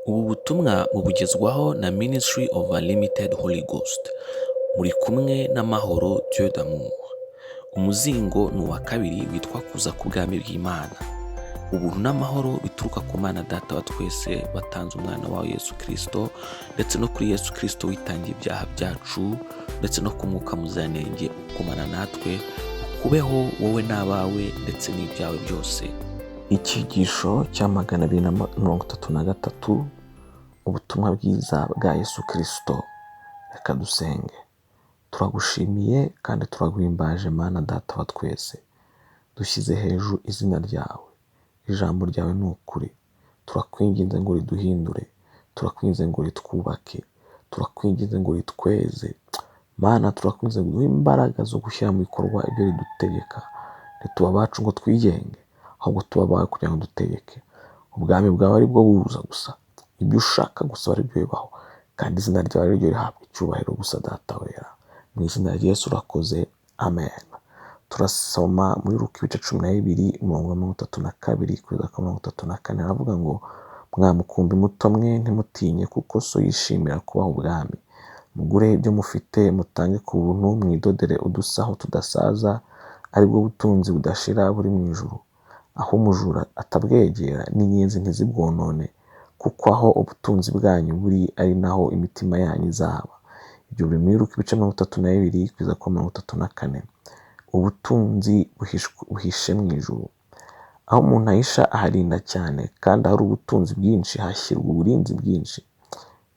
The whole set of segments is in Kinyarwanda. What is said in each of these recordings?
Ubu butumwa mubugezwaho na Ministry of Unlimited Holy Ghost. Muri kumwe n'Amahoro Dieu d'amour. Umuzingo ni uwa kabiri witwa Kuza k'Ubwami bw'Imana. Ubuntu n'amahoro bituruka ku Mana Data wa twese watanze umwana wawe Yesu Kirisito, ndetse no kuri Yesu Kirisito witangiye ibyaha byacu, ndetse no ku Mwuka Muziranenge ukumana natwe, ukubeho wowe n'abawe ndetse n'ibyawe byose. Icyigisho cya 233, ubutumwa bwiza bwa Yesu Kirisito. Reka dusenge. Turagushimiye kandi turaguhimbaje, Mana Data wa twese. Dushyize hejuru izina ryawe. Ijambo ryawe ni ukuri. Turakwinginze ngo riduhindure, turakwinginze ngo ritwubake, turakwinginze ngo ritweze. Mana, turakwinginze ngo uduhe imbaraga zo gushyira mu bikorwa ibyo ridutegeka. Ntituba abacu ngo twigenge, ahubwo tuba abawe kugira ngo dutegeke. Ubwami bwawe ari bwo buza gusa, ibyo ushaka gusa ari byo bibaho, kandi izina ryawe ari ryo rihabwa icyubahiro gusa, Data wera. Mu izina rya Yesu urakoze, amen. Turasoma muri Luka ibice 12, umurongo wa 32 kugeza ku 34. Aravuga ngo: "Mwa mukumbi muto mwe, ntimutinye, kuko So yishimira kubaha ubwami. Mugure ibyo mufite, mutange ku buntu, mwidodere udusaho tudasaza, aribwo butunzi budashira buri mu ijuru, aho umujura atabwegera n'inyenzi ntizibwonone, kuko aho ubutunzi bwanyu buri ari naho imitima yanyu izaba." Ibyo biri muri Luka ibice 32 kugeza ku 34. Ubutunzi buhishe mu ijuru. Aho umuntu ahisha aharinda cyane, kandi ahari ubutunzi bwinshi hashyirwa uburinzi bwinshi.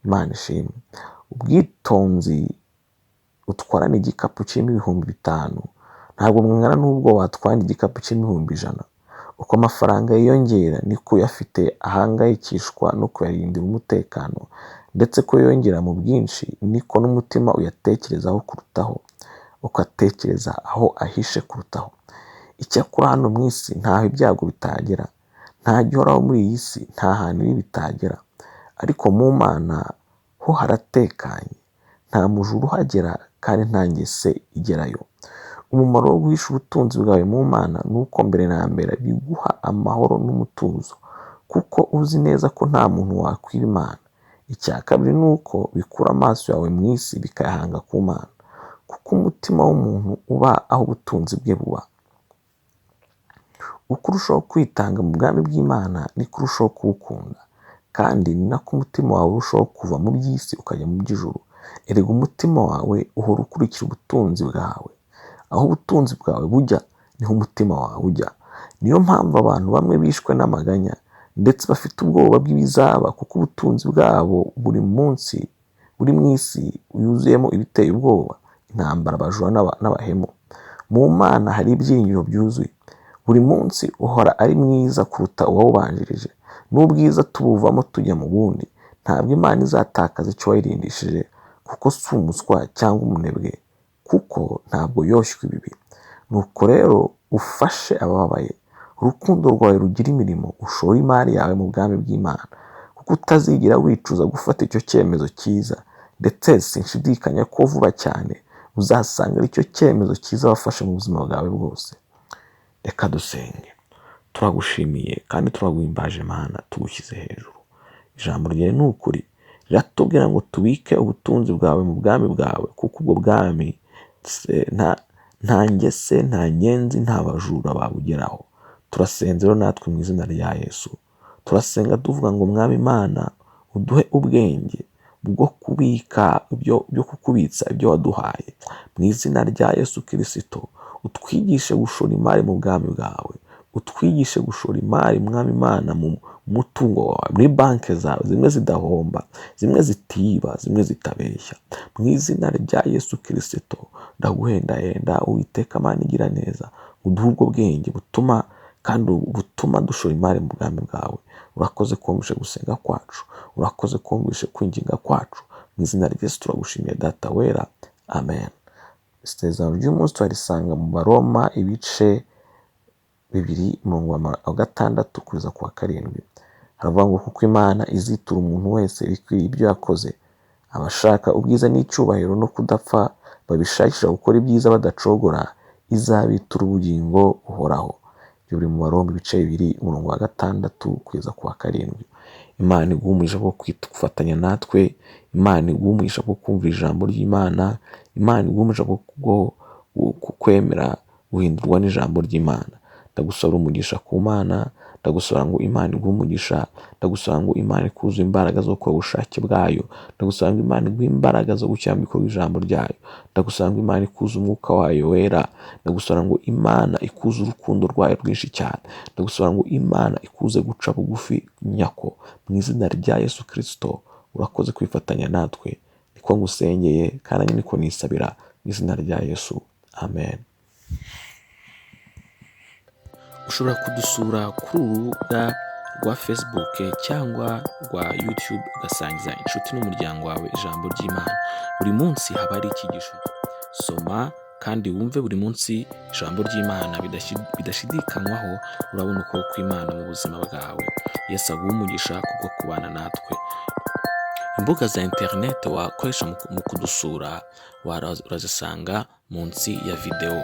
Imana ishimwe. Ubwitonzi utwarana igikapu kirimo 5000 ntabwo bungana n'ubwo watwarana igikapu kirimo 100,000. Uko amafaranga yiyongera niko uyafite ahangayikishwa no kuyarindira umutekano, ndetse ko yiyongera mu bwinshi niko n'umutima uyatekerezaho kurutaho, ugatekereza aho ahishe kurutaho. Icyakora hano mu isi ntaho ibyago bitagera, nta gihoraho muri iyi si, nta hantu ibi bitagera. Ariko mu Mana ho haratekanye, nta mujura uhagera kandi nta ngese igerayo. Umumaro wo guhisha ubutunzi bwawe mu Mana ni uko mbere na mbere biguha amahoro n'umutuzo, kuko uzi neza ko nta muntu wakwiba Imana. Icya kabiri ni uko bikura amaso yawe mu isi bikayahanga ku Mana, kuko umutima w'umuntu uba aho ubutunzi bwe buba. Uko urushaho kwitanga mu bwami bw'Imana niko urushaho kuwukunda, kandi ni nako umutima wawe urushaho kuva mu by'isi ukajya mu by'ijuru. Erega umutima wawe uhora ukurikira ubutunzi bwawe. Aho ubutunzi bwawe bujya niho umutima wawe ujya. Niyo mpamvu abantu bamwe bishwe n'amaganya, ndetse bafite ubwoba bw'ibizaba, kuko ubutunzi bwabo buri munsi buri mu isi yuzuyemo ibiteye ubwoba, intambara, abajura n'abahemu. Mu Mana hari ibyiringiro byuzuye. Buri munsi uhora ari mwiza kuruta uwawubanjirije, n'ubwiza tubuvamo tujya mu bundi. Ntabwo Imana izatakaza icyo wayirindishije, kuko si umuswa cyangwa umunebwe, kuko ntabwo yoshywa ibibi. Nuko rero ufashe abababaye, urukundo rwawe rugira imirimo, ushore imari yawe mu bwami bw'Imana, kuko utazigera wicuza gufata icyo cyemezo cyiza. Ndetse sinshidikanya ko vuba cyane uzasanga aricyo cyemezo cyiza wafashe mu buzima bwawe bwose. Reka dusenge. Turagushimiye kandi turaguhimbaje, Mana, tugushyize hejuru. Ijambo ryawe ni ukuri, riratubwira ngo tubike ubutunzi bwawe mu bwami bwawe, kuko ubwo bwami nta ngese, nta nyenzi, nta bajura babugeraho. Turasenze rero natwe mu izina rya Yesu. Turasenga tuvuga ngo: "Mwami Imana, uduhe ubwenge bwo kubika ibyo, byo kukubitsa ibyo waduhaye." Mu izina rya Yesu Kirisito, utwigishe gushora imari mu bwami bwawe, utwigishe gushora imari, Mwami Imana, mu mutungo wawe, muri banki zawe, zimwe zidahomba, zimwe zitiba, zimwe zitabeshya. Mu izina rya Yesu Kirisito, ndaguhendahenda, Uwiteka Mana igira neza, uduhe ubwo bwenge butuma kandi butuma dushora imari mu bwami bwawe. Urakoze kumvishe gusenga kwacu, urakoze kumvishe kwinginga kwacu. Mu izina rya Yesu turagushimiye, Data wera, amen. Isezerano ry'umunsi turarisanga mu Baroma ibice 2, umurongo wa 6 kugeza ku wa 7. Haravuga ngo: "Kuko Imana izitura umuntu wese ibikwiriye ibyo yakoze, abashaka ubwiza n'icyubahiro no kudapfa, babishakisha gukora ibyiza badacogora, izabitura ubugingo buhoraho." Ibyo biri mu Baroma ibice 2, umurongo wa 6 kugeza ku wa 7. Imana iguhe umugisha wo kwifatanya natwe, Imana iguhe umugisha wo kumva ijambo ry'Imana, Imana iguhe umugisha wo kwemera guhindurwa n'ijambo ry'Imana. Ndagusaba umugisha ku Mana, ndagusaba ngo Imana iguhe umugisha, ndagusaba ngo Imana ikuzuze imbaraga zo gukora ubushake bwayo, ndagusaba ngo Imana iguhe imbaraga zo gushyira mu bikorwa ijambo ryayo, ndagusaba ngo Imana ikuze umwuka wayo wera, ndagusaba ngo Imana ikuze urukundo rwayo rwinshi cyane, ndagusaba ngo Imana ikuze guca bugufi nyako, mu izina rya Yesu Kristo. Urakoze kwifatanya natwe, niko ngusengeye kandi niko nisabira mu izina rya Yesu, amen. Ushobora kudusura kuri uru rubuga rwa Facebook cyangwa rwa YouTube, ugasangiza inshuti n'umuryango wawe ijambo ry'Imana. Buri munsi haba hari icyigisho. Soma kandi wumve buri munsi ijambo ry'Imana bidashidikanywaho, urabona ukuboko kw'Imana mu buzima bwawe. Yesu aguhe umugisha kubwo kubana natwe. Imbuga za interineti wakoresha mu kudusura urazisanga munsi ya videwo.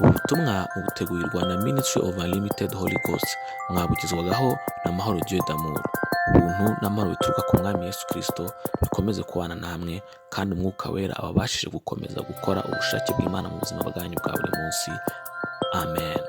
Ubu butumwa butegurirwa na Ministry of Unlimited Holy Ghost, mwabugezwagaho na Mahoro Dieu d'Amour. Ubuntu n'amahoro bituruka ku Mwami Yesu Kristo bikomeze kubana namwe, kandi Umwuka Wera ababashije gukomeza gukora ubushake bw'Imana mu buzima bwanyu bwa buri munsi. Amen.